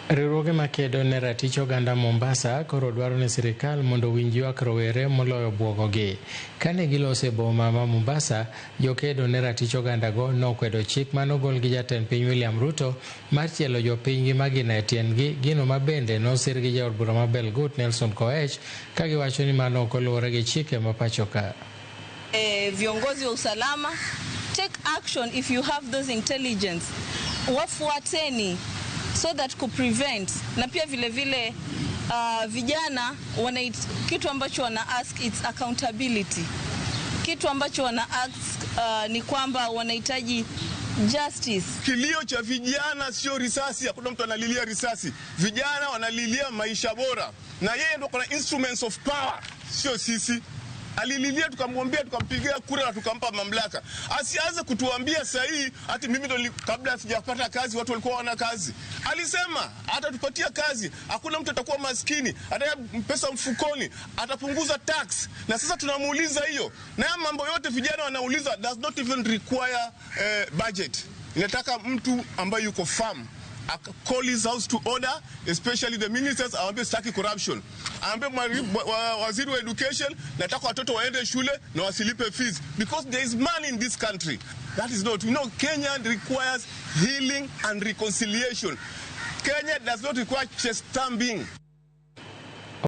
Riwruoge makedo ne ratich oganda Mombasa koro dwaro ni sirikal mondo owinj ywak rowere moloyo buogogi. Kane giloso e boma ma Mombasa, jokedo ne ratich ogandago nokwedo chik manogol gi jatend piny William Ruto mar chielo jopiny gi magina e tiendgi, gino ma bende nosir gi jaod bura ma Belgut Nelson Koech ka giwacho ni mano ok oluwore gi chike ma pacho ka. Viongozi wa usalama, take action if you have those intelligence, wafuateni so that ku prevent na pia vile vile vijana wana kitu ambacho wana ask, it's accountability. Kitu ambacho wana ask ni kwamba wanahitaji justice. Kilio cha vijana sio risasi, hakuna mtu analilia risasi. Vijana wanalilia maisha bora, na yeye ndo kuna instruments of power, sio sisi. Alililia, tukamwambia, tukampigia kura na tukampa mamlaka. Asianze kutuambia sahii ati mimi ndo kabla sijapata kazi watu walikuwa wana kazi. Alisema atatupatia kazi, hakuna mtu atakuwa maskini, ataweka pesa mfukoni, atapunguza tax. Na sasa tunamuuliza hiyo, na haya mambo yote vijana wanauliza does not even require budget. Inataka mtu ambaye yuko firm call his house to order, especially the ministers, awambie sitaki corruption. Aambie waziri wa education, nataka watoto waende shule na wasilipe fees because there is money in this country. That is not, Kenya requires healing and reconciliation. Kenya does not require chest thumping.